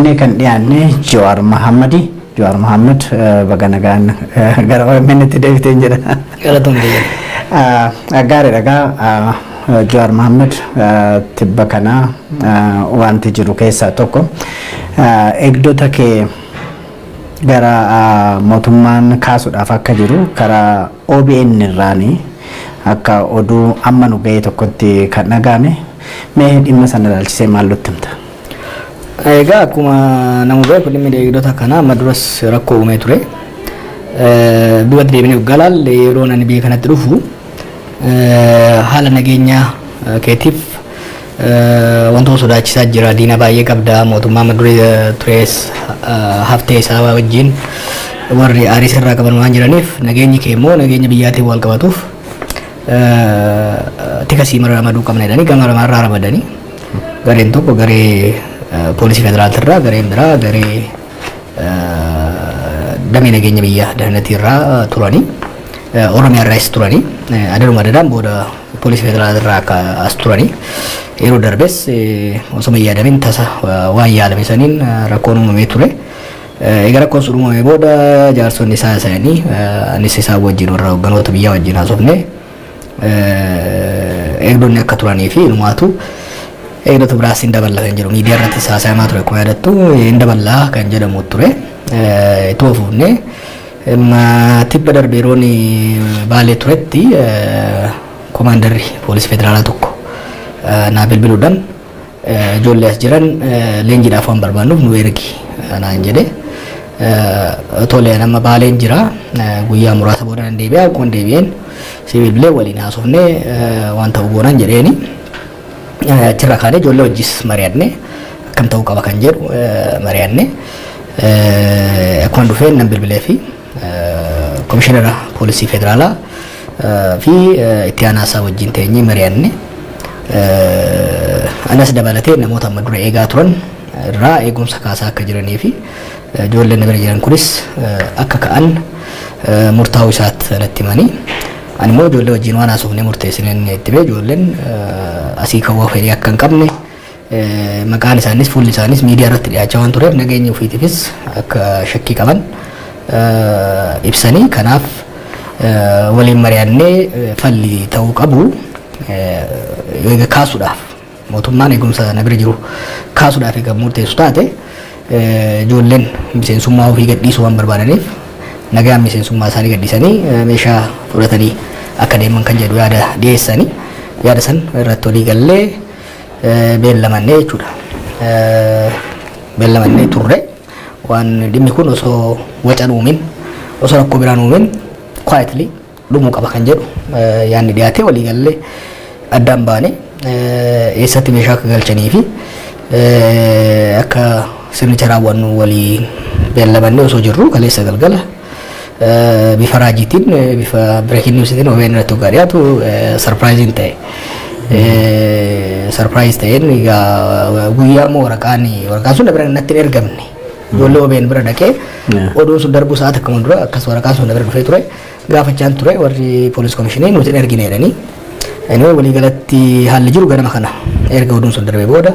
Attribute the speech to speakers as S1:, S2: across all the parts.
S1: Qabannee kan dhiyaanne Jawaar Mahammadi. Jawaar Mahammad, baga nagaan gara OMN tti deebiteen jedha.
S2: Galatoomne.
S1: Gaariidha gaa. Jawaar Mahammad, tibba kanaa wanti jiru keessaa tokko eegdota kee gara mootummaan kaasuudhaaf akka jiru karaa OBN irraanii akka oduu amma nu ga'e tokkotti kan dhaga'ame. Mee dhimma sana ilaalchisee maal nutti himta?
S2: Egaa, akkuma nama beeku, dhimmi eegdota kanaa amma duras rakkoo uumee ture. Duubatti deebinee waggaa laalle, yeroo ani biyya kanatti dhufu haala nageenyaa keetiif wantoota sodaachisaa jira. Diina baay'ee qabda. Mootummaa amma dura tures haftee isaa wajjin warri aarii sirraa qaban waan jiraniif, nageenyi kee immoo nageenya biyyaatiin wal qabatuuf tika sii ramaduu qabna jedhanii gama lamarraa ramadanii, gareen tokko garee poolisii federaaltirraa, gareen biraa garee damee nageenya biyyaa dahanatiirraa turanii, Oromiyaa irraas turanii, adaduma adadaan booda poolisii federaalirraa akka as turanii. Yeroo darbes osoo hin yaadamin tasa waan yaalame saniin rakkoon uumamee ture. Egaa rakkoon sun uumamee booda jaarsonni isaa isaanii, anis isaan wajjin, warra hogganoota biyyaa wajjin haasofne, eegdonni akka turanii fi inumaatu eegdota biraas hin daballa kan jedhu miidiyaa irratti haasayamaa ture. Akkuma yaadattu, hin daballaa kan jedhamu ture. Ittuma fufnee tibba darbe yeroon Baalee turetti komaandarri poolisii federaalaa tokko naa bilbiluudhaan, ijoollee as jiran leenjiidhaaf waan barbaannuuf nu ergi naan jedhe. Tole, nama Baaleen jira, guyyaa muraasa booda nan deebi'a, akkuma deebi'een si bilbilee waliin haasofnee waan ta'u goonan jedheeni. Achirra kaanee ijoollee wajjis mari'anne, akkam ta'uu qaba kan jedhu mari'anne. Akkuma dhufeen nan bilbilee fi komishinara poolisii federaalaa fi itti aanaa isaa wajjin teenyee mari'anne. Anas dabalatee namoota amma dura eegaa turan irraa eegumsa kaasaa akka jiranii fi ijoolleen bira jiran kunis akka ka'an murtaa'uu isaatti natti himanii. Ani immoo ijoollee wajjin waan haasofnee murteessineen itti bee, ijoolleen asii ka'uu fedhii akka hin qabne, maqaan isaanis fuulli isaanis miidiyaa irratti dhiyaachaa waan tureef nageenya ofiitiifis akka shakkii qaban ibsanii, kanaaf waliin mari'annee falli ta'uu qabu eega kaasuudhaaf mootummaan eegumsa na bira jiru kaasuudhaaf eega murteessu taate, ijoolleen miseensummaa ofii gadhiisuu waan barbaadaniif nagaan miseensummaa isaanii gadhiisanii meeshaa fudhatanii akka deeman kan jedhu yaada dhiyeessanii, yaada san irratti walii gallee beellamannee jechuudha. Beellamannee turre. Waan dhimmi kun osoo wacan uumin, osoo rakkoo biraan uumin, quietly dhumuu qaba kan jedhu yaadni dhiyaatee walii gallee addaan baane. Eessatti meeshaa akka galchanii fi akka sirnicha raawwannu walii beellamannee osoo jirru, kaleessa galgala bifa raajiitiin, bifa breaking newsiitiin OBN irratti hoggaa dhiyaatu surpriseiin ta'e. Surprise ta'een egaa guyyaa immoo waraqaan sun bira natti hin ergamne. Ijoollee OBN bira dhaqee oduun sun darbuu sa'aat akkuma dura akkas waraqaan sun bira dhufee ture. Gaafachaan ture, warri poolis komishinii nuti hin ergine jedhanii. Anyway, waliigalatti haalli jiru ganama kana erga oduun sun darbee booda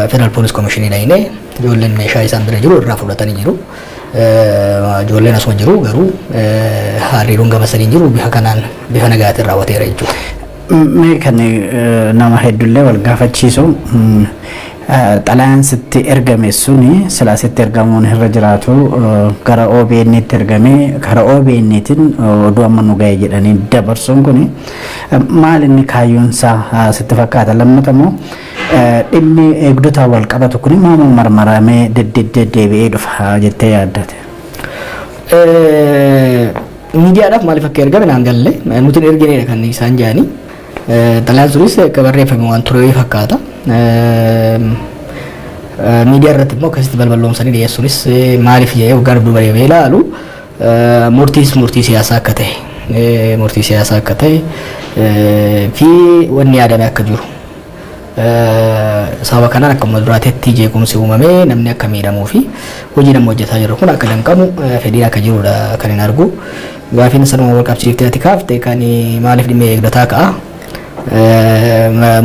S2: federal poolis komishinii dhaqnee ijoolleen meeshaa isaan bira jiru irraa fudhatanii jiru. Ijoolleen asuma jiru, garuu hariiroon gama saniin jiru bifa kanaan bifa nagaatiin raawwateera jechuudha.
S1: Mee kan nama hedduullee wal gaafachiisu, xalayaan sitti ergame suni silaa sitti ergamuun irra jiraatu gara OBN tti ergame, gara OBN tiin oduu amma nu ga'e jedhanii dabarsuun kuni maal inni kaayyoon isaa sitti fakkaata? Lammata immoo dhimmi eegdota wal qabatu kuni maama marmaramee deddeebi'ee dhufa jettee yaaddate?
S2: Miidiyaadhaaf maaliif akka ergame naan galle. Nuti hin ergineedha kan isaan jedhanii. Xalayaan sunis akka barreeffame waan ture fakkaata. Miidiyaa irratti immoo akkasitti balballoomsanii dhiyeessuunis maaliif jedhee waggaa duuba deemee ilaalu, murtiis murtii siyaasaa akka ta'e fi wanni yaadame akka jiru. Sababa kanaan akkuma duraatetti jeequmsi uumamee namni akka miidhamuu fi hojii nama hojjetaa jiru kun akka danqamu fedhiin akka jirudha kan hin argu. Gaafiin sanuma wal qabsiiftee ati kaafte kan maaliif dhimma eegdotaa ka'a?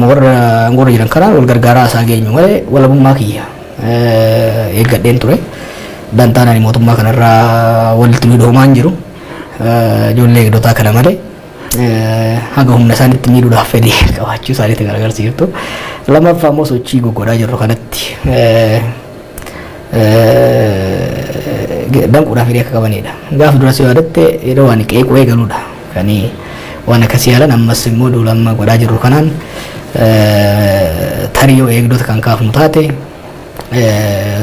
S2: Warra aangoorra jiran kanaan wal gargaaraa isaa geenyu malee walabummaa kiyya. Eeggadheen ture. Dantaan ani mootummaa kanarraa walitti nu dhoomaan jiru. Ijoollee eegdotaa kana malee haga humna isaaniitti miidhuudhaaf fedhii qabaachuu isaaniitti kan agarsiiftu. Lammaffaa immoo sochii goggodhaa jirru kanatti danquudhaaf fedhii akka qabanidha. Gaafa duras yoo yaadatte, yeroo waan qeequu eegaluudha. Kan waan akkasii yaalan ammas immoo duula amma godhaa jirru kanaan tarii yoo eegdota kan kaafnu taate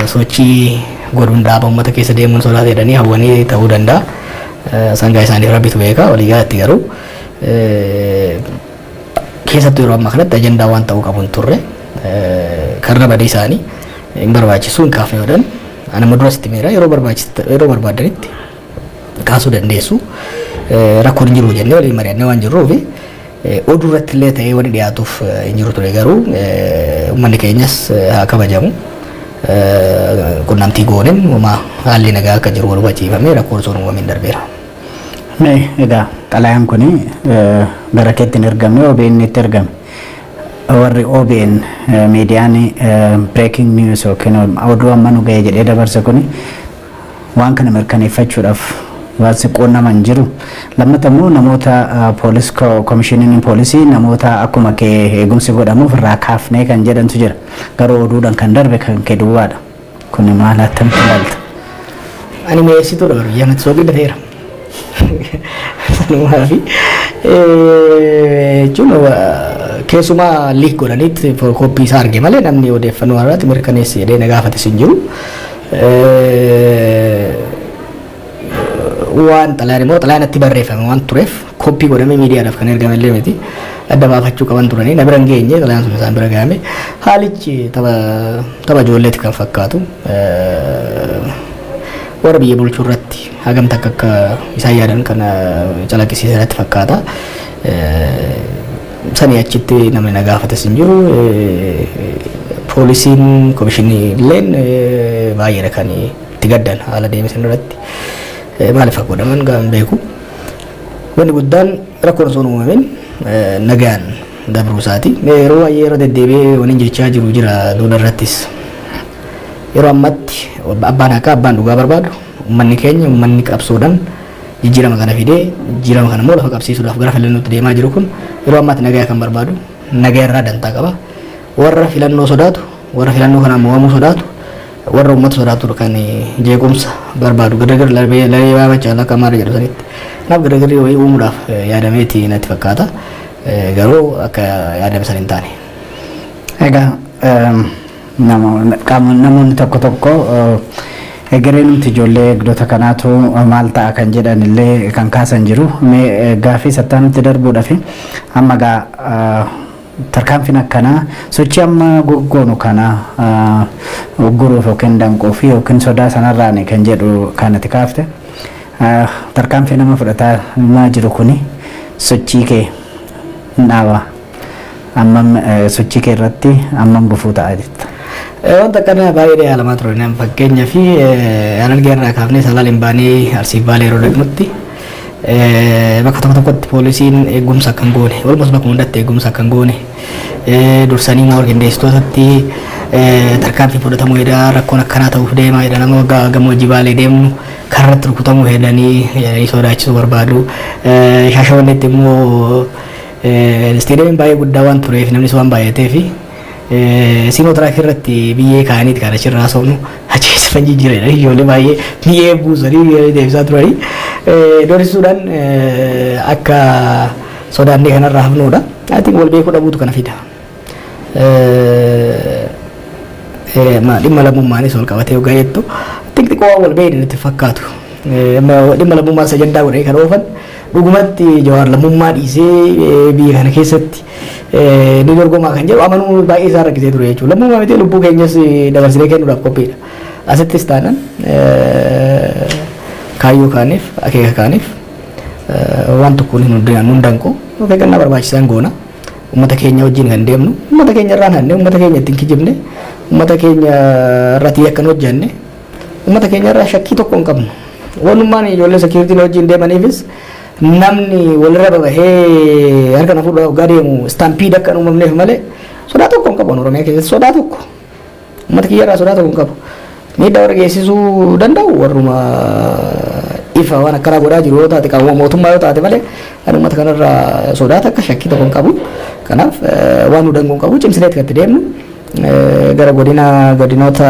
S2: sochii godhuun dhaaba, uummata keessa deemuun sodaata jedhanii hawwanii ta'uu danda'a. Sangaa isaaniif rabbitu beeka. Waliigalatti garuu keessattuu yeroo ammaa kanatti ajandaa waan ta'uu qabu hin turre. Karra badii isaanii hin barbaachisu, hin kaafne godhan. Anama duras itti meera, yeroo barbaachisu, yeroo barbaadanitti kaasuu dandeessu. Rakkoon hin jiru jennee waliin mari'annee waan jirruufi oduu irratti illee ta'ee wani dhiyaatuuf hin jiru ture. Garuu uummanni keenyas haa kabajamu. Qunnamtii goonen homaa haalli nagaa akka jiru wal hubachiifamee rakkoon osoo hin uumamin darbeera.
S1: Mee egaa xalayaan kuni gara keetti hin ergamne, OBN itti ergame. Warri OBN miidiyaan breaking news yookiin oduu amma nu ga'e jedhee dabarse kuni waan kana mirkaneeffachuudhaaf waan si quunnaman jiru. Lammata immoo namoota poolis, komishiniin poolisii namoota akkuma kee eegumsi godhamuuf irraa kaafnee kan jedhantu jira. Garuu oduudhaan kan darbe kan kee duwwaadha. Kuni maal, attamitti ilaalta?
S2: Ani mi'eessituudha garuu jannati soogidda ta'eera. Sanumaa fi jechuun keessumaa leak godhaniitti kooppii isaa arge malee namni odeeffannoo irratti mirkaneessi jedhee na gaafates hin jiru. Waan xalayaan immoo xalayaan itti barreeffame waan tureef kooppii godhamee miidiyaadhaaf kan ergame illee miti. Adda baafachuu qaban turanii na bira hin geenye, xalayaan sun isaan bira gahame. Haalichi tapha ijoolleeti kan fakkaatu. Warra biyya bulchuu irratti hagam takka akka isaan yaadan kana calaqqisiisa irratti fakkaata. Sanii achitti namni na gaafates hin jiru. Poolisiin komishinii illeen baay'eedha kan itti gaddan haala deeme san irratti. Maaliif akka godhaman gaan beeku. Wanni guddaan rakkoon osoo hin uumamin nagaan dabruu isaati. Yeroo baay'ee yeroo deddeebi'ee waliin jechaa jiru jira duula irrattis. Yeroo ammatti abbaan haqaa, abbaan dhugaa barbaadu, uummanni keenya, uummanni qabsoodhaan jijjiirama kana fidee jijjiirama kana immoo lafa qabsiisuudhaaf gara filannootti deemaa jiru kun yeroo ammaatti nagaa kan barbaadu, nagaa irraa dantaa qaba. Warra filannoo sodaatu, warra filannoo kanaan mo'amuu sodaatu, warra uummata sodaatu kan jeequmsa barbaadu, girgir labee baabachaa akka maal jedhu sanitti. Kanaaf girgirri wayii uumuudhaaf yaadameeti natti fakkaata. Garuu akka yaadame san hin taane.
S1: Egaa namoonni tokko tokko egeree nuti ijoollee eegdota kanaatu maal ta'a kan jedhan illee kan kaasan jiru. Mee gaaffii sattaanutti darbuudhaaf, amma gaa tarkaanfiin akkanaa sochii amma goggoonu kana ugguruuf yookiin danquuf yookiin sodaa sanarraan kan jedhu kanatti kaafte. Tarkaanfii nama fudhataa jiru kuni sochii kee hin dhaabaa? Ammam sochii kee irratti ammam gufuu ta'a jetta?
S2: Wanta akkana baay'ee yaalamaa ture. Fakkeenyaa fi Harargee irraa kaafnee Salaaleen baanee Arsiif Baalee yeroo dhaqnutti bakka tokko tokkotti poolisiin eegumsa akka hin goone, walumas bakka hundatti eegumsa akka hin goone, dursanii immoo qindeessitootatti tarkaanfii fudhatamuu jedha, rakkoon akkanaa ta'uuf deema jedha, nama waggaa gammoojjii Baalee deemnu karratti rukutamuu hedanii sodaachisuu barbaadu. Shaashamanneetti immoo isteediyeemiin baay'ee guddaa waan tureef, namnis waan baay'ateef, Siinootiraak irratti biyyee kaa'aniiti kan achirraa haasofnu, achi keessa fanjii jira jedhanii ijoollee baay'ee biyyee buusanii deebisaa turanii doorsisuudhaan akka sodaannee kanarraa hafnuudha. I think wal beekuu dhabuutu kana fida. Dhimma lammummaanis wal qabatee hoggaa jettu, xiqqoo waan wal beekne natti fakkaatu. Dhimma lammummaa sajandaa godhanii kan oofan dhugumatti Jawaar lammummaa dhiisee biyya kana keessatti ni dorgomaa kan jedhu amanuu baay'ee isaan rakkisee ture jechuudha. Lammummaa miti, lubbuu keenyas dabarsinee kennuudhaaf qophiidha. Asittis taanaan kaayyoo kaaniif, akeeka kaaniif waan tokkoon hin danqu. Of eeggannaa barbaachisaan goona. Uummata keenya wajjin kan deemnu, uummata keenya irraan hanne, uummata keenya ittiin kijibne, uummata keenya irratti yakkan hojjenne, uummata keenya irraa shakkii tokko hin qabnu. Wanummaan ijoollee security wajjin deemaniifis namni walirra babahee harka na fuudhaa hoggaa deemu stampede akka hin uumamneef malee sodaa tokko hin qabu. Oromiyaa keessatti sodaa tokko. Uummata kiyya irraa sodaa tokko hin qabu. Miidhaa warra geessisuu danda'u warruma ifa waan akkanaa godhaa jiru yoo taate, qaama mootummaa yoo taate malee, ani uummata kanarraa sodaa takka, shakkii tokko hin qabu. Kanaaf waan nu danquu hin qabu, cimsineeti kan itti deemnu. Gara godinoota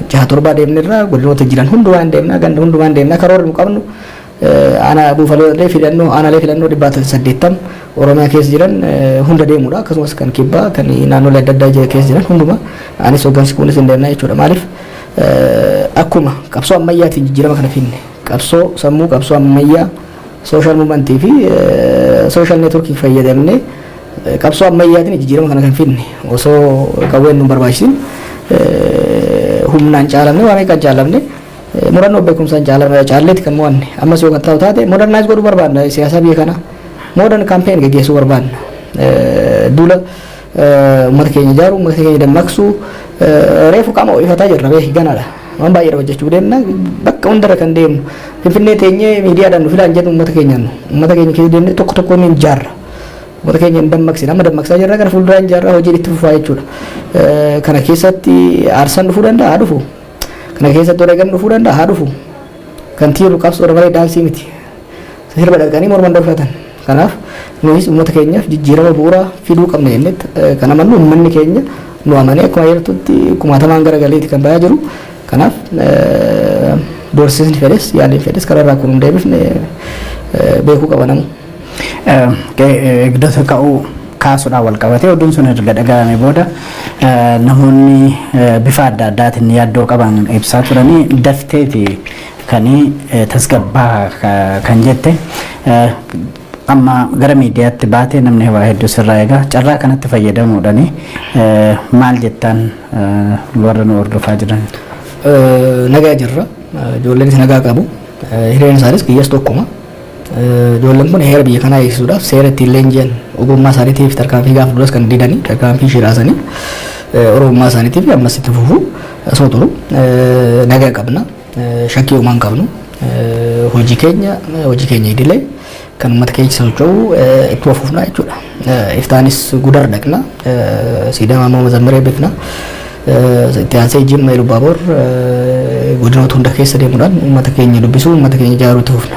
S2: jaha torbaa deemnirra, godinoota jiran hundumaan deemna, ganda hundumaan deemna. Karoorri nu qabnu aanaa buufataalee filannoo, aanaalee filannoo 180 Oromiyaa keessa jiran hunda deemudha. Akkasumas kan kibbaa, kan naannolee adda addaa keessa jiran hunduma anis hooggansi kunis hin deemna jechuudha. Maaliif, akkuma qabsoo ammayyaatiin jijjiirama kana finne, qabsoo sammuu, qabsoo ammayyaa, social movementii fi social networkii fayyadamnee, qabsoo ammayyaatiin jijjiirama kana kan finne, osoo qawween nu barbaachisin, humnaan caalamne, waa meeqaan caalamne, murannoo beekumsaan caalleeti kan mo'anne. Ammas yoo kan ta'u taate, modernize godhuu barbaadna. Siyaasa biyya kana modern campaign geggeessuu barbaadna. Duula uummata keenya ijaaru, uummata keenya dammaqsuu reefu qaama ho'ifataa jirra. Beeki, ganaadha, waan baay'eedha hojjechuu deemna. Bakka hundarra kan deemnu, Finfinnee teenyee miidiyaadhaan nu filaan jennu, uummata keenyaan uummata keenya keessa deemnee tokko tokko ni ijaarra. Uummata keenya hin dammaqsine, amma dammaqsaa jirra, gara fuulduraan ijaarraa, hojiin itti fufaa jechuudha. Kana keessatti aarsaan dhufuu danda'a, haa dhufu. Kana keessatti wareegamni dhufuu danda'a, haa dhufu. Kan tiiru qabsoo malee daansii miti. Sirba dhaqanii morman dhorkatan. Kanaaf nuyis uummata keenyaaf jijjiirama bu'uuraa fiduu qabna jennee kan amannu, uummanni keenya nu amanee akkuma jirtutti kumaatamaan gara galeeti kan bayaa jiru. Kanaaf doorsisni fedhes, yaaliin fedhes, kararraa kun hin deebifne beekuu qaba namu.
S1: Eegdota ka'uu kaasuudhaan wal qabatee, oduun sun erga dhaga'ame booda namoonni bifa adda addaatiin yaaddoo qaban ibsaa turanii, dafteeti kan tasgabbaa kan jette. Amma gara miidiyaatti baatee namni waa hedduu sirraa eega. Carraa kanatti fayyadamuudhaan maal jettaan warra nu hordofaa jiran?
S2: Nagaa jirra. Ijoolleenis nagaa qabu. Hireen isaanis kiyyas tokkuma. Ijoolleen kun heera biyya kanaa eegsisuudhaaf seera ittiin leenji'an, ogummaa isaaniitiif tarkaanfii gaafa duras kan didanii tarkaanfii shiraasanii, oromummaa isaaniitiif ammas itti fufu osoo turu nagaa qabna. Shakkii uumaa hin qabnu. Hojii keenya idilee kan uummata keessa socho'u itti fufna jechuudha. Iftaanis Gudar dhaqna. Siidaa Maamoo Mazammiree bifna. Itti aansee Jimma, Ilubaaboor, godinoota hunda keessa deemuudhaan uummata keenya dubbisuu, uummata keenya ijaaruu itti fufna.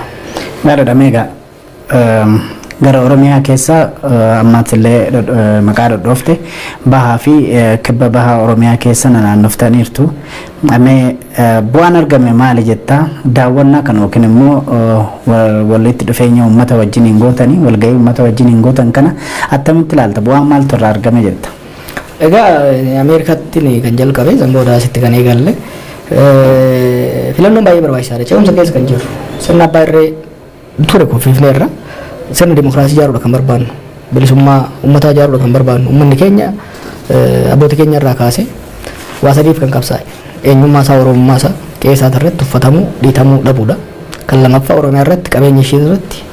S1: Gaariidha. Meegaa gara Oromiyaa keessa ammaatti illee maqaa dhodhoofte, bahaa fi kibba bahaa Oromiyaa keessa naannoftaniirtu. Mee bu'aan argame maali jettaa? Daawwannaa kana yookiin immoo walitti dhufeenya uummata wajjin hin gootanii, walgahii uummata wajjin hin gootan kana attamitti ilaalta? Bu'aan maaltu irraa argame jetta?
S2: Egaa Ameerikaatti kan jalqabe, san booda asitti kan eegalle, filannoon baay'ee barbaachisaadha. Ce'umsa keessa kan jiru sirna abbaa irree ture kuffifneerra, sirna dimokiraasii ijaaruudha kan barbaannu, bilisummaa uummataa ijaaruudha kan barbaannu. Uummanni keenya abboota keenya irraa kaasee waa sadiif kan qabsaa'e: eenyummaa isaa, oromummaa isaa, qe'ee isaa irratti tuffatamuu, dhiitamuu dhabuudha. Kan lamaffaa Oromiyaa irratti, qabeenya ishee irratti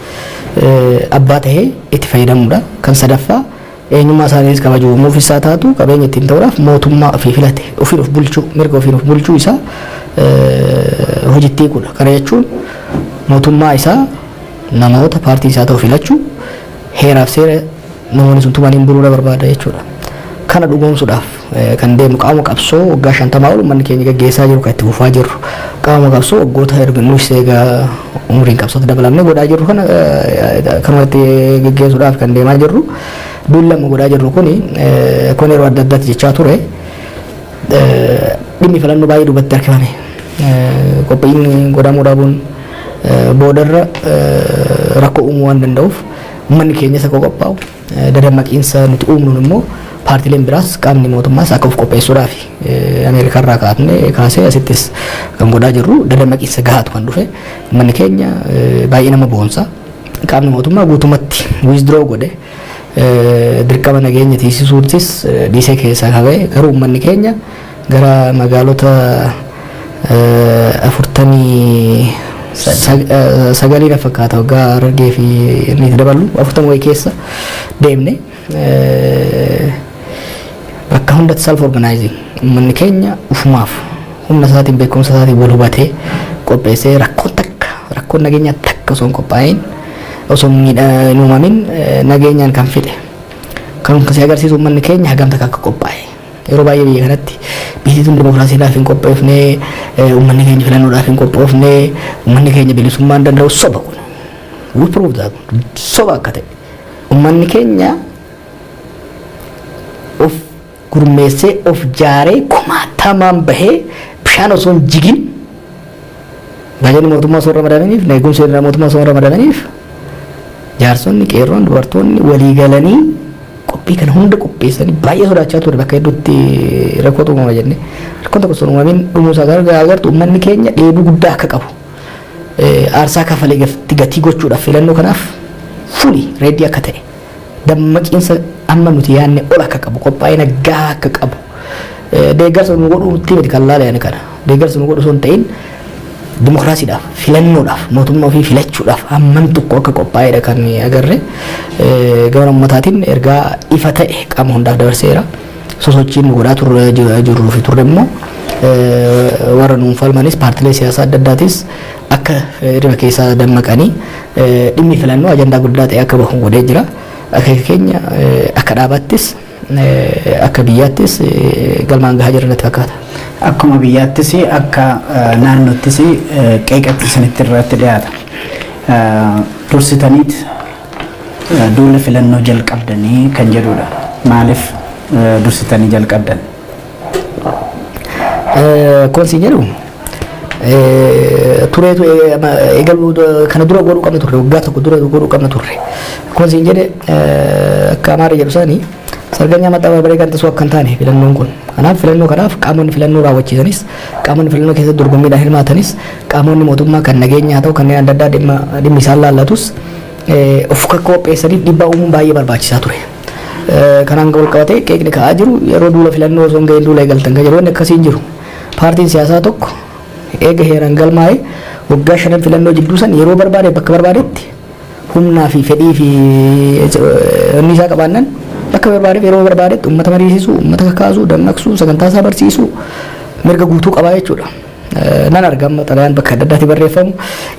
S2: abbaa tahee itti fayyadamuudha. Kan sadaffaa eenyummaa isaaniis kabajuu isaa taatu, qabeenya ittiin ta'uudhaaf mootummaa ofii filate ofiin of bulchuu, mirga ofiin of bulchuu isaa hojiitti hiikuudha. Kana jechuun mootummaa isaa namoota paartii isaa ta'u filachuu, heeraaf seera namoonni sun tumaniin buluudha barbaada jechuudha. Kana dhugoomsuudhaaf kan deemu qaama qabsoo waggaa 50 ol uummanni keenya gaggeessaa jiru kan itti fufaa jirru, qaama qabsoo waggoota erga nuus egaa umriin qabsootti dabalamnee godhaa jirru kana kanumatti gaggeessuudhaaf kan deemaa jirru. Duulli amma godhaa jirru kuni, kun yeroo adda addaatti jechaa ture, dhimmi filannoo baay'ee duubatti harkifame. Qophiin godhamuu dhabuun boodarra rakkoo uumuu waan danda'uuf, uummanni keenyas akka qophaa'u, dadammaqiinsa nuti uumnuun immoo paartileen biraas, qaamni mootummaas akka of qopheessuudhaaf, Ameerikaa irraa kaafne kaasee asittis kan godhaa jirru dadammaqiinsa gahaatu kan dhufe. Uummanni keenya baay'ee nama boonsa. Qaamni mootummaa guutumatti withdraw godhe, dirqama nageenya tiisisuuttis dhiisee keessaa qabee, garuu uummanni keenya gara magaalota 49 na fakkaata, waggaa Harargee fi inni itti daballu 40 wayii keessa deemne. Bakka hundatti self organizing, uummanni keenya ufumaaf humna isaatiin, beekumsa isaatiin wal hubatee qopheessee, rakkoon takka, rakkoon nageenyaa takka osoo hin qophaa'in, osoo hin uumamin nageenyaan kan fide. Kan si agarsiisu uummanni keenya hagam takka akka qophaa'e. Yeroo baay'ee biyya kanatti biyyi tun dimokiraasiidhaaf hin qophoofne, uummanni keenya filannoodhaaf hin qophoofne, uummanni keenya bilisummaa hin danda'u. Soba kun. We prove that soba akka ta'e. Uummanni keenya of gurmeessee, of jaaree, kumaatamaan bahee, bishaan osoo hin jigin, baajatni mootummaa osoo hin ramadaminiif, eegumsi mootummaa osoo hin ramadaminiif, jaarsonni, qeerroon, dubartoonni walii galanii qophii kana hunda qopheessanii, baay'ee sodaachaa ture. Bakka hedduutti rakkootu uumama jenne, rakkoon tokko osoo hin uumamin dhumuusaa agartu. Uummanni keenya dheebuu guddaa akka qabu, aarsaa kafalee gatii gochuudhaaf filannoo kanaaf fully ready akka ta'e, dammaqiinsa amma nuti yaadne ol akka qabu, qophaa'ina gahaa akka qabu, deeggarsa nu godhuutti miti kan laala yaani kana deeggarsa nu godhu osoo hin ta'in, dimokiraasiidhaaf, filannoodhaaf, mootummaa ofii filachuudhaaf hammam tokko akka qophaa'edha kan agarre. Gama uummataatiin ergaa ifa ta'e qaama hundaaf dabarseera. Sosochiin nu godhaa turre jirruu fi turre immoo warra nuun falmanis, paartilee siyaasaa adda addaatis akka hirriba keessaa dammaqanii dhimmi filannoo ajandaa guddaa ta'e akka bahu godhee jira. Akka keenya, akka dhaabattis, akka biyyaattis galmaan gahaa jira natti fakkaata.
S1: Akkuma biyyaattis, akka naannoottis qeeqatti isinitti irratti dhiyaata. Dursitaniit duula filannoo jalqabdanii kan jedhudha. Maaliif dursitanii jalqabdan?
S2: Akkuma siin jedhu, tureetu eegaluu kana dura godhuu qabna turre, waggaa tokko dura godhuu qabna turre. Akkuma siin jedhe, akka Amaara jedhu isaanii ሰርገኛ መጣ በርበሬ ቀንጥሱ akka hin taane filannoon kun. Kanaaf filannoo kanaaf qaamonni filannoo raawwachiisanis, qaamonni filannoo keessatti dorgommiidhaan hirmaatanis, qaamonni mootummaa kan nageenya haa ta'u kanneen adda addaa dhimma dhimmi isaan laallatus of akka qopheessaniif dhiibbaa uumuun baay'ee barbaachisaa ture. Kanaan wal qabatee qeeqni ka'aa jiru, yeroo duula filannoo osoo hin gahin duula eegaltan kan jedhu, wanni akkasii hin jiru. Paartiin siyaasaa tokko eega heeraan galmaa'ee waggaa 5 filannoo jidduu san yeroo barbaade, bakka barbaadetti, humnaa fi fedhii fi inni isaa qabaannan, bakka barbaadeef, yeroo barbaadetti uummata mariisisuu, uummata kakaasuu, dammaqsuu, sagantaa isaa barsiisuu mirga guutuu qabaa jechuudha. Nan arga amma xalayaan bakka adda addaatti barreeffamu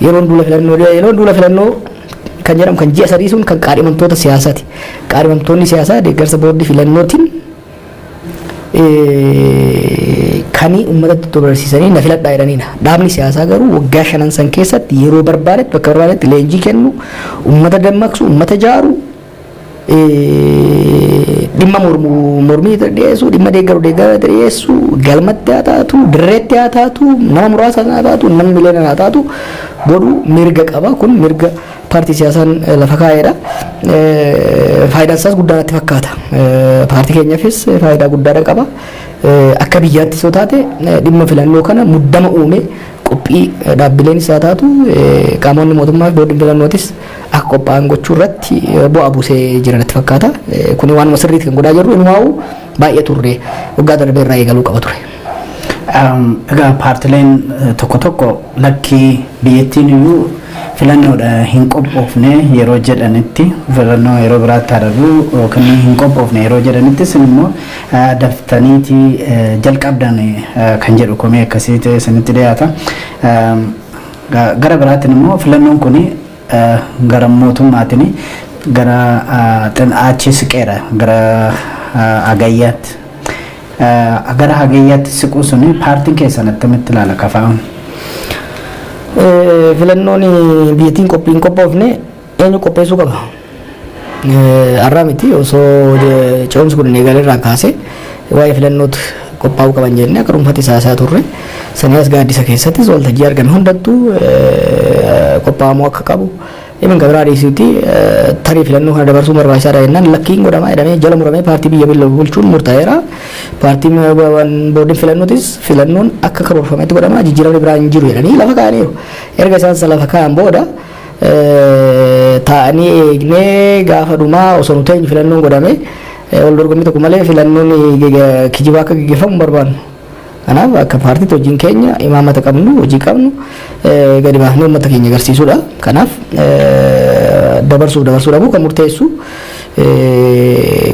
S2: yeroon duula filannoo, yeroon duula filannoo kan jedhamu kan ji'a 3 sun kan qaadhimamtoota siyaasaati. Qaadhimamtoonni siyaasaa deeggarsa boordii filannootiin kanii uummatatti barsiisanii na filadhaa jedhaniidha. Dhaabni siyaasaa garuu waggaa 5 san keessatti yeroo barbaadetti, bakka barbaadetti leenjii kennu, uummata dammaqsu, uummata jaaru, dhimma mormuu mormii dhiyeessuu, dhimma deeggaru deeggara dhiyeessuu, galmatti haa taatu, dirreetti haa taatu, nama muraasa haa taatu, nama miliyoona haa taatu, godhuu mirga qaba. Kun mirga paartii siyaasaan lafa kaa'eedha. Faayidaan isaas guddaa natti fakkaata. Paartii keenyaafis faayidaa guddaadha qaba. Akka biyyaattis yoo taate, dhimma filannoo kana muddama uume qophii dhaabbileen isaa taatu, qaamonni mootummaa fi boordiin filannootis akka qophaa'an gochuu irratti bu'aa buusee jira natti fakkaata. Kuni waanuma sirriitti kan godhaa jirru, inumaa'u baay'ee turre, waggaa darbee irraa eegaluu qaba ture.
S1: Egaa paartileen tokko tokko lakkii, biyyattiin iyyuu filannoodha hin qophoofne yeroo jedhanitti, filannoo yeroo biraatti haa yookiin hin qophoofne yeroo jedhanitti, isin immoo daftaniiti jalqabdan kan jedhu komee akkasii isinitti dhiyaata. Gara biraatiin immoo filannoon kun gara mootummaatiin gara achi siqeera, gara Hagayyaatti. Gara Hagayyaatti siquu suni paartiin keessan attamitti ilaala kafaa'uun?
S2: Filannoon biyyattiin qophii hin qophoofne, eenyu qopheessuu qaba? Har'aa miti, osoo ce'umsi kun hin eegalee irraa kaasee waa'ee filannootti qophaa'uu qaban jennee akka dhuunfaatti siyaasaa turre. Sanii as gaaddisa keessattis waltajjii argame hundattuu qophaa'amuu akka qabu. Dhimma biraa dhiisuuti, tarii filannoo kana dabarsuu barbaachisaadha jennaan, lakkiin godhamaa jedhamee jala muramee paartii biyya bulchuun murtaa'eera. Paartiin boordiin filannootis filannoon akka karoorfametti godhamaa, jijjiiramni biraa hin jiru jedhanii lafa kaa'aniiru. Erga isaan lafa kaa'an booda taa'anii eegnee gaafa dhumaa osoo nu teenyu filannoon godhame, wal dorgommii tokko malee filannoon kijibaa akka gaggeeffamu barbaannu. Kanaaf akka paartiitti hojiin keenya, imaamata qabnu, hojii qabnu gadi baafnee uummata keenya agarsiisuudha. Kanaaf dabarsuuf dabarsuu dhabuu kan murteessu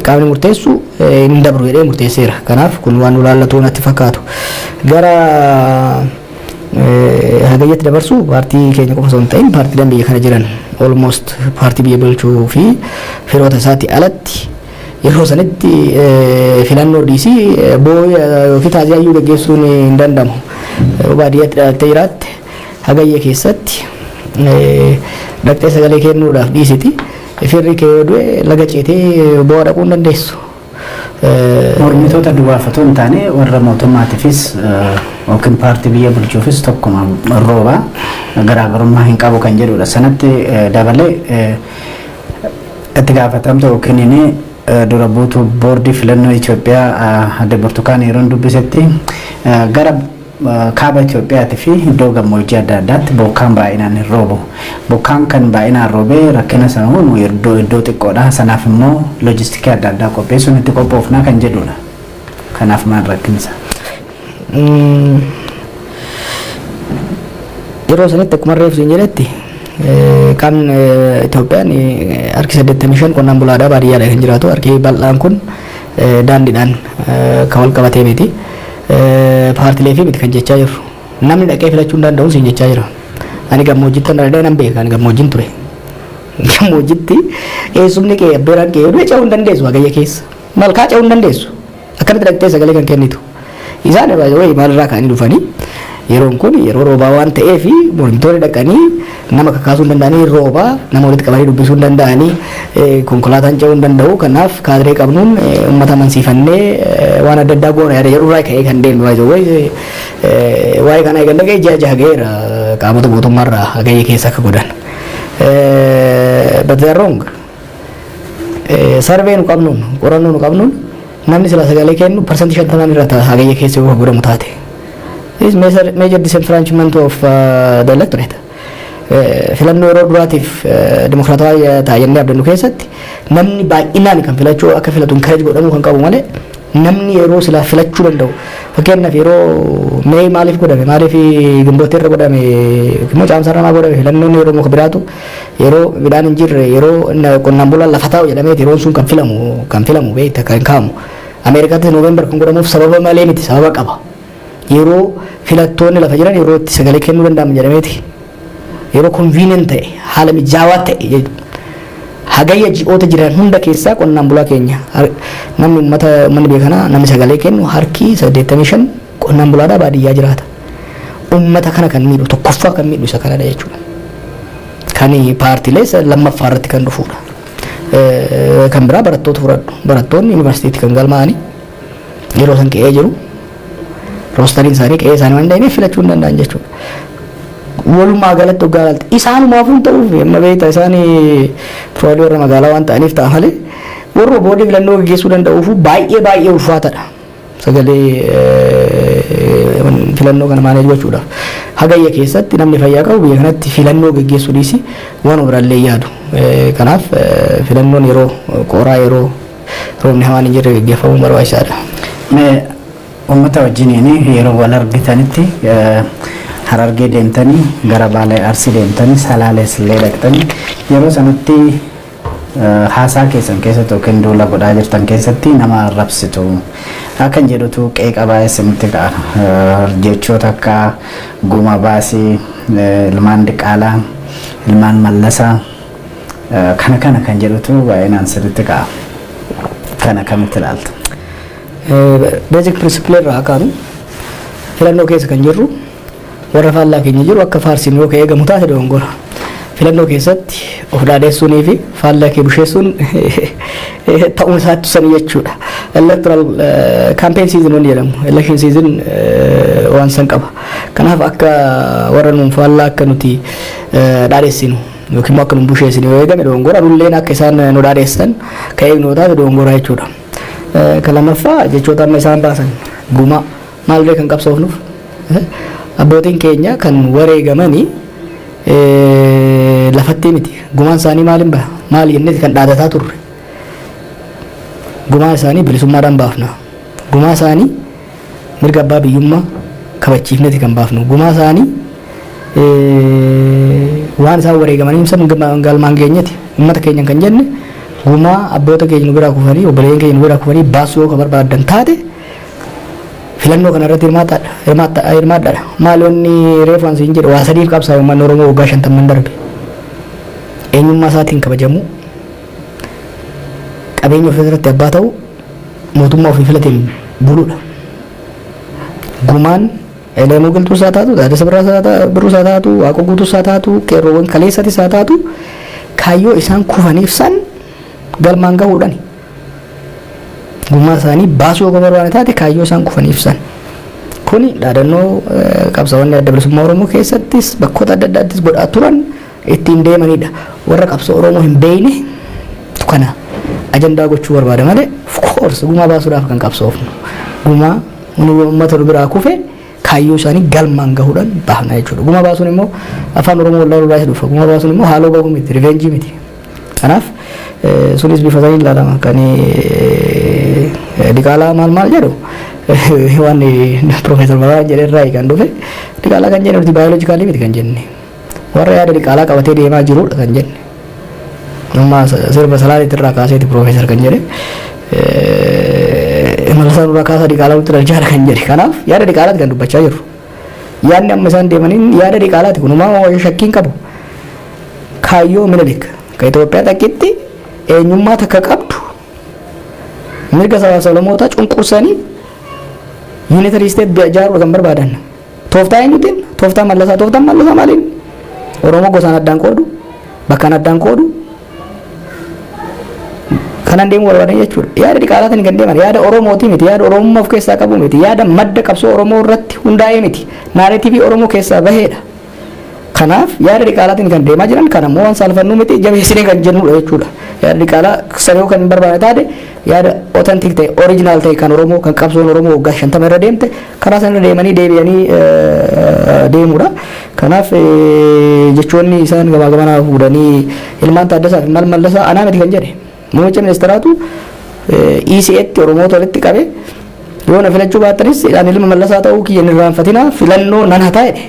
S2: qaamni murteessu hin dabru jedhee murteesseera. Kanaaf kun waan nu laallatu natti fakkaatu. Gara Hagayyatti dabarsuu paartii keenya qofa osoo hin ta'in, paartiileen biyya kana jiran almost paartii biyya bulchuu fi firoota isaatti alatti Yeroo sanitti filannoo dhiisii boo'ii yookiin taaziyaa gaggeessuun hin danda'amu. Baadiyyaatti dhalattee jiraatte, Hagayya keessatti dhaqxee sagalee kennuudhaaf dhiisiti. Firri kee yoo du'e laga ceetee bo'aa dhaquu hin dandeessu.
S1: Mormitoota duwwaaf otoo hin taane, warra mootummaatiifis yookiin paartii biyya bulchuufis tokkuma rooba, garaagarummaa hin qabu kan jedhudha. Sanatti dabalee itti gaafatamtu yookiin inni dura buutuu boordii filannoo Itoophiyaa adde Burtukaan yeroo dubbisetti, gara kaaba Itoophiyaatii fi iddoo gammoojjii adda addaatti bokkaan baay'inaan hin roobu. Bokkaan kan baay'inaan roobee rakkina sana uumu iddoo xiqqoodha. Sanaaf immoo loojistikii adda addaa qopheessuun itti qophoofnaa kan jedhudha. Kanaaf maal rakkinsa?
S2: Yeroo sanitti akkuma reefu siin jedhetti, qaamni Itoophiyaan harki 85 qonnaan bulaadhaa, baadiyyaadha kan jiraatu. Harki bal'aan kun daandiidhaan kan wal qabatee miti. Paartilee fi miti kan jechaa jiru. Namni dhaqee filachuu hin danda'u siin jechaa jira. Ani gammoojjitti dhaladhee nan beeka, ani gammoojjiin ture. Gammoojjitti eessumni kee, abbeeraan kee yoo ce'uu hin dandeessu Hagayya keessa. Malkaa ce'uu hin dandeessu. Akkamitti dhaqxee sagalee kan kennitu? Isaan wayi maalirraa ka'anii dhufanii, yeroon kun yeroo roobaa waan ta'eef mormitoonni dhaqanii nama kakaasuu hin danda'anii, roobaa nama walitti qabanii dubbisuu hin danda'anii, konkolaataan ce'uu hin danda'u, kanaaf kaadiree qabnuun uummata amansiifannee waan adda addaa goona yaada jedhurraa ka'ee kan deemnu. Waa'ee waa'ee kana eegan dhaga'ee ji'a 6 ga'eera qaamota mootummaarraa Hagayya keessa akka godhan. But they are wrong. Survey nu qabnuun, qorannoo nu qabnuun, namni sila sagalee kennu 50% irra ta'a Hagayya keessa yoo godhamu taate. This major, major disenfranchisement of the electorate. Filannoo yeroo duraatiif dimokiraatawaa ta'a jennee abdannu keessatti namni baay'inaan kan filachuu akka filatu encourage godhamuu kan qabu malee, namni yeroo silaa filachuu danda'u, fakkeenyaaf yeroo Mee maaliif godhame, maaliif Gimboota irra godhame immoo Caamsaa maa godhame? Filannoon yeroo muka biraatu, yeroo midhaan hin jirre, yeroo qonnaan bulaan lafa taa'u jedhameeti yeroon sun kan filamu beekta kan kaa'amu. Ameerikaatti November kan godhamuuf sababa malee miti, sababa qaba. Yeroo filattoonni lafa jiran, yeroo itti sagalee kennuu danda'amu jedhameeti, yeroo convenient ta'e, haala mijaawaa ta'e jechuudha. Hagayya ji'oota jiran hunda keessaa qonnaan bulaa keenya, namni uummata, uummanni biyya kanaa, namni sagalee kennu harki 85 qonnaan bulaadhaa, baadiyyaa jiraata. Uummata kana kan miidhu, tokkoffaa kan miidhu isa kanadha jechuudha. Kan paartiilee lammaffaa irratti kan dhufudha. Kan biraa barattoota fudhadhu. Barattoonni yuunivarsiitiitti kan galmaa'anii yeroo san qe'ee jiru. Rosteriin isaanii qe'ee isaanii waan ta'eef filachuu hin danda'an jechuudha. Walumaa galatti hoggaa galate isaanumaaf hin ta'uuf, amma beekta, isaan probably warra magaalaa waan ta'aniif ta'a malee, warra boordii filannoo gaggeessuu danda'uuf baay'ee baay'ee ulfaatadha. Sagalee filannoo kana manage gochuudhaaf. Hagayya keessatti namni fayyaa qabu biyya kanatti filannoo gaggeessuu dhiisi waan biraallee yaadu. Kanaaf filannoon yeroo qoraa, yeroo roobni hamaan hin jirre gaggeeffamuun barbaachisaadha.
S1: Mee uummata wajjiniin yeroo wal argitanitti, Harargee deemtanii, gara Baalee, Arsii deemtanii, Salaalees illee dhaqxanii, yeroo sanatti haasaa keessan keessatti yookiin duula godhaa jirtan keessatti nama arrabsitu akkan jedhutu qeeqa baay'ee isinitti ka'a. Jechoota akka guma baasii, ilmaan diqaalaa, ilmaan mallasaa, kana kana kan jedhutu baay'inaan sirriitti ka'a. Kana kamitti ilaalta?
S2: Basic principle irraa kaanu, filannoo keessa kan jirru warra faallaa keenya jiru akka faarsiin yoo ka'ee eegamu taate dogongora. Filannoo keessatti of dhaadheessuunii fi faallaa kee busheessuun ta'uun isaatti sanii jechuudha. Electoral campaign season wanni jedhamu, election season waan san qaba. Kanaaf akka warra nuun faallaa akka nuti dhaadheessinu yookiin immoo akka nuun busheessinu yoo eegame dogongora, nulleen akka isaan nu dhaadheessan ka eegnu taate dogongora jechuudha. Kan lammaffaa, jechoota amma isaan baasan, gumaa maalirree kan qabsoofnuuf, abbootiin keenya kan wareegamanii lafatti miti, gumaan isaanii maaliin baha maali jennee kan dhaadataa turre. Gumaa isaanii bilisummaadhaan baafna, gumaa isaanii mirga abbaa biyyummaa kabachiifneeti kan baafnu, gumaa isaanii waan isaan wareegamanii san galmaan geenyeti. Uummata keenya kan jenne, gumaa abboota keenya nu biraa kufanii, obboleeyyan keenya nu biraa kufanii baasuu yoo ka barbaadan taate, filannoo kana irratti hirmaadhaadha. Maali wanni reefu an siin jedhe, waa sadiif qabsaa uummanni Oromoo waggaa 50n darbe: eenyummaa isaatiin kabajamuu, Qabeenya ofii irratti abbaa ta'u, mootummaa ofii filateen buluudha. Gumaan Elemoo Qilxuus haa taatu, Taaddasaa Birruus haa taatu, Waaqoo Guutuus haa taatu, qeerroowwan kaleessatis haa taatu, kaayyoo isaan kufaniif san galmaan gahuudhani. Gumaa isaanii baasuu yoo barbaade taate, kaayyoo isaan kufaniif san. Kuni dhaadannoo qabsaa'onni Adda Bilisummaa Oromoo keessattis bakkoota adda addaattis godhaa turan, ittiin deemanidha. Warra qabsoo Oromoo hin beekne kana ajandaa gochuu barbaada malee, of course gumaa baasuudhaaf kan qabsoofnu. Gumaa uummata nu biraa kufe kaayyoo isaanii galmaan gahuudhaan baafna jechuudha. Gumaa baasuun immoo afaan Oromoo wallaaluu irraa dhufa. Gumaa baasuun immoo haaloo bahuu miti, revenge miti. Kanaaf sunis bifa saniin ilaalama. Kan diqaalaa maal maal jedhu, waan Profeesar Mararaa jedhe irraa kan dhufe. Diqaalaa kan jenne nuti biologically miti kan jenne. Warra yaada diqaalaa qabatee deemaa jirudha kan jenne. Amma sirba salaaleetti irraa kaaseeti Profeesar kan jedhe. Malasaa nurraa kaasaa, diqaalaa nutti dhalchaadha kan jedhe. Kanaaf yaada diqaalaati kan dubbachaa jirru. Yaadni amma isaan deemaniin yaada diqaalaati, kunumaa shakkiin qabu. Kaayyoo Minilik kan Itoophiyaa takkitti eenyummaa takka qabdu, mirga sabaa sablammootaa cunqursanii unitary state ijaaruudha kan barbaadan. Tooftaa eenyutiin? Tooftaa Mallasaa. Tooftaan Mallasaa maaliin? Oromoo gosaan addaan qoodu, bakkaan addaan qoodu. Kanan deemuu barbaadan jechuudha. Yaada diqaalaatiin kan deeman yaada Oromooti miti, yaada Oromummaa of keessaa qabu miti, yaada madda qabsoo Oromoo irratti hundaa'ee miti. Narrative Oromoo keessaa baheedha. Kanaaf yaada diqaalaatiin kan deemaa jiran kan ammoo waan saalfannuu miti, jabeessinee kan jennudha jechuudha. Yaada diqaalaa sanuu kan hin barbaanne taate, yaada authentic ta'e, original ta'e, kan Oromoo, kan qabsoon Oromoo waggaa 50 irra deemte, karaa sana deemanii deebi'anii deemudha. Kanaaf jechoonni isaan gamaa gamanaa fuudhanii ilmaan Taaddasaa fi maal Mallasaa anaa miti kan jedhe. Muummicha ministeeraatu ECAtti Oromoota walitti qabe, yoo na filachuu baattanis ani ilma Mallasaa ta'uu kiyya hin irraanfatinaa, filannoo nan hataa jedhe.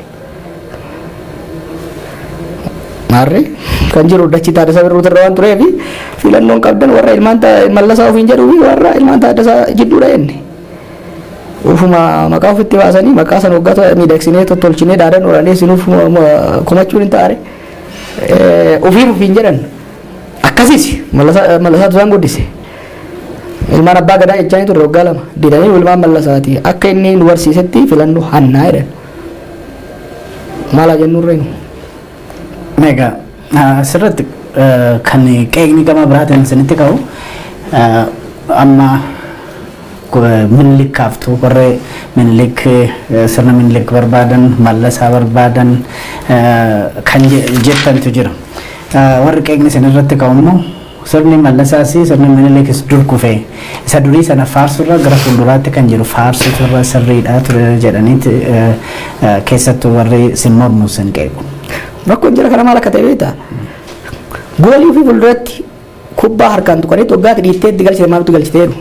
S2: Maarree kan jiru dachii Taaddasaa Birruutu irra waan tureef, filannoon qabdan warra ilmaan Mallasaa ofiin jedhuu fi warra ilmaan Taaddasaa jidduudha jenne. Ufuma maqaa ofitti baasanii maqaa sana waggaa miidhagsinee tottolchinee dhaadannoodhaan dhiyeessinuuf komachuun hin taane. Ofiif ofiin jedhan akkasiis Mallasaatu isaan guddise. Ilmaan abbaa gadaa jechaa turre waggaa 2 didanii ilmaan Mallasaati, akka inni nu barsiisetti filannoo hannaa jedhan. Maal haa jennurree nu?
S1: Egaa asirratti kan qeeqni gama biraatiin isinitti ka'u, amma Minilik kaaftu, warri Minilik, sirna Minilik barbaadan, Mallasaa barbaadan kan jettantu jira. Warri qeeqni isin irratti ka'u immoo sirni Mallasaas sirni Minilikis dur kufee isa durii sana faarsurra gara fuulduraatti kan jiru faarsutu irra sirriidha ture jedhaniiti keessattuu warri sin mormu sin qeequ.
S2: Rakkoon jira kana maal akka ta'e beektaa? Goolii ofii fuulduratti kubbaa harkaan tuqaniitti waggaatti dhiittee itti galchite, maaltu galchiteeru?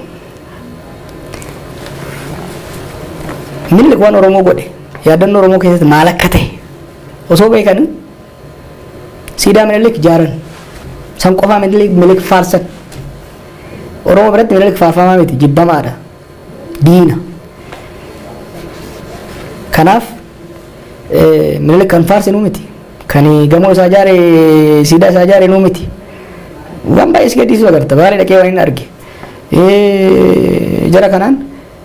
S2: Minilik waan Oromoo godhe yaadannoo Oromoo keessatti maal akka ta'e osoo beekanii siidaa Minilik ijaaran, san qofaa Minilik faarsan. Oromoo biratti Minilik faarfamaa miti, jibbamaadha. Diina. Kanaaf Minilik kan faarsinu miti. Kan gamoo isaa ijaare, siidaa isaa ijaare nuu miti. Waan baay'ee si gaddisiisu agarta. Baalee dhaqee waan hin arge. Jara kanaan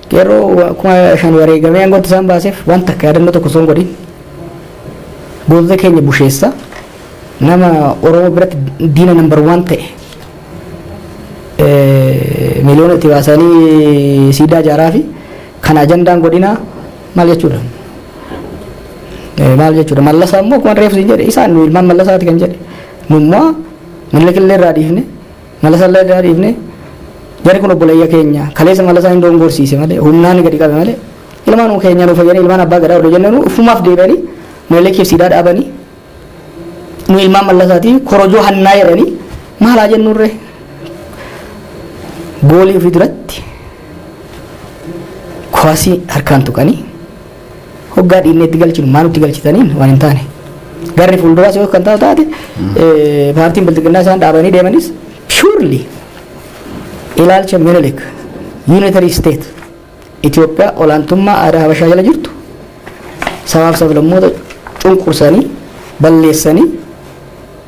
S2: qeerroo 5,000 wareegamee aangootti isaan baaseef waan takka yaadannoo tokko osoo hin godhin gootota keenya busheessa, nama Oromoo biratti diina number one ta'e miliyoona itti baasanii siidaa ijaaraa fi kan ajandaan godhinaa maal jechuudha? Maal jechuudha? Mallasaa immoo akkuma reefu siin jedhe, isaan nu ilmaan Mallasaati kan jedhe. Nu immoo Minilik illee irraa dhiifne, Mallasaa illee irraa dhiifne, jarri kun obboleeyya keenya. Kaleessa Mallasaa hin dongorsiise malee, humnaan gadi qabe malee, ilmaan keenya nu fayyanii ilmaan abbaa gadaa odoo jennu ufumaaf deebi'anii Minilikiif siidaa dhaabanii, nu ilmaan Mallasaati korojoo hannaa jedhanii, maal haa jennurree? Goolii ofii duratti kuwaasii harkaan tuqanii hoggaa dhiinnee itti galchinu maal nutti galchitaniin waan hin taane. Garri fuulduraas yoo kan taatu taate, paartiin bilxiginnaa isaan dhaabanii deemanis purely ilaalcha Minilik, unitary state Itoophiyaa olaantummaa aadaa Habashaa jala jirtu, sabaaf sablammoota cunqursanii balleessanii,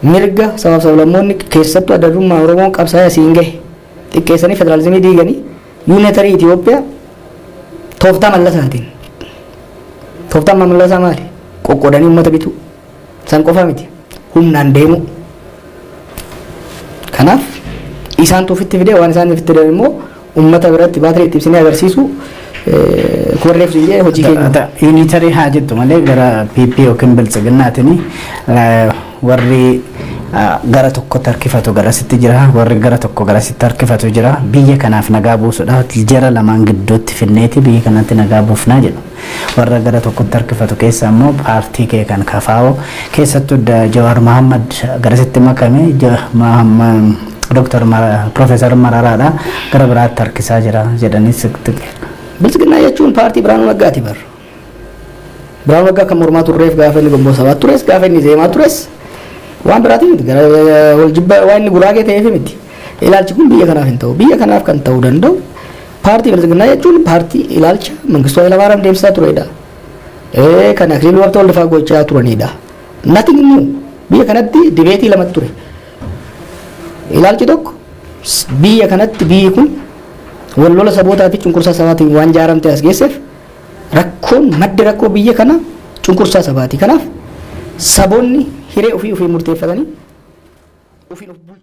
S2: mirga sabaaf sablammoonni keessattuu adda durummaa Oromoon qabsaa'ee asiin gahe Xiqqeessanii federaalizimii diiganii unitary Itoophiyaa tooftaa Mallasaatiin. Tooftaan Mallasaa maali? Qoqqoodanii uummata bituu. San qofa miti. Humnaan deemu. Kanaaf isaantu ofitti fidee, waan isaan ofitti fidan immoo uummata biratti baatirii itti ibsinee agarsiisu warreef siin jedhe hojii keenya.
S1: Unitary haa jettu malee gara PP yookiin Biltsiginnaatiin warri gara tokkotti harkifatu garasitti jira, warri gara tokko garasitti harkifatu jira. Biyya kanaaf nagaa buusuudhaaf jara lamaan gidduutti finneeti biyya kanatti nagaa buufnaa jedhu. Warra gara tokkotti harkifatu keessa immoo paartii kee kan KFO keessattuu Jawaar Mahammad garasitti makame, Dr. Profeesar Mararaadha gara biraatti harkisaa jira jedhanii sitti.
S2: Biltsiginnaa jechuun paartii Biraanuu Naggaati bar. Biraanuu Naggaa kan mormaa turreef gaafa inni Gomboo Sabaa tures, gaafa inni Zeemaa tures, waan biraatii miti, gara wal jibba waan inni Guraagee ta'eef miti. Ilaalchi kun biyya kanaaf hin ta'u. Biyya kanaaf kan ta'uu danda'u paartii Biltsiginnaa jechuun paartii ilaalcha Mangistuu Hayilamaariyaam deemsisaa turedha. Kan Akiliiluu Habtewald fa'aa gochaa turanidha. Nothing new. Biyya kanatti debate lamatti ture. Ilaalchi tokko biyya kanatti biyyi kun wal lola sabootaa fi cunqursaa sabaatiin waan jaaramte as geesseef, rakkoon maddi rakkoo biyya kana cunqursaa sabaati. Kanaaf saboonni hiree ofii ofii murteeffatanii ofiin of bulchu.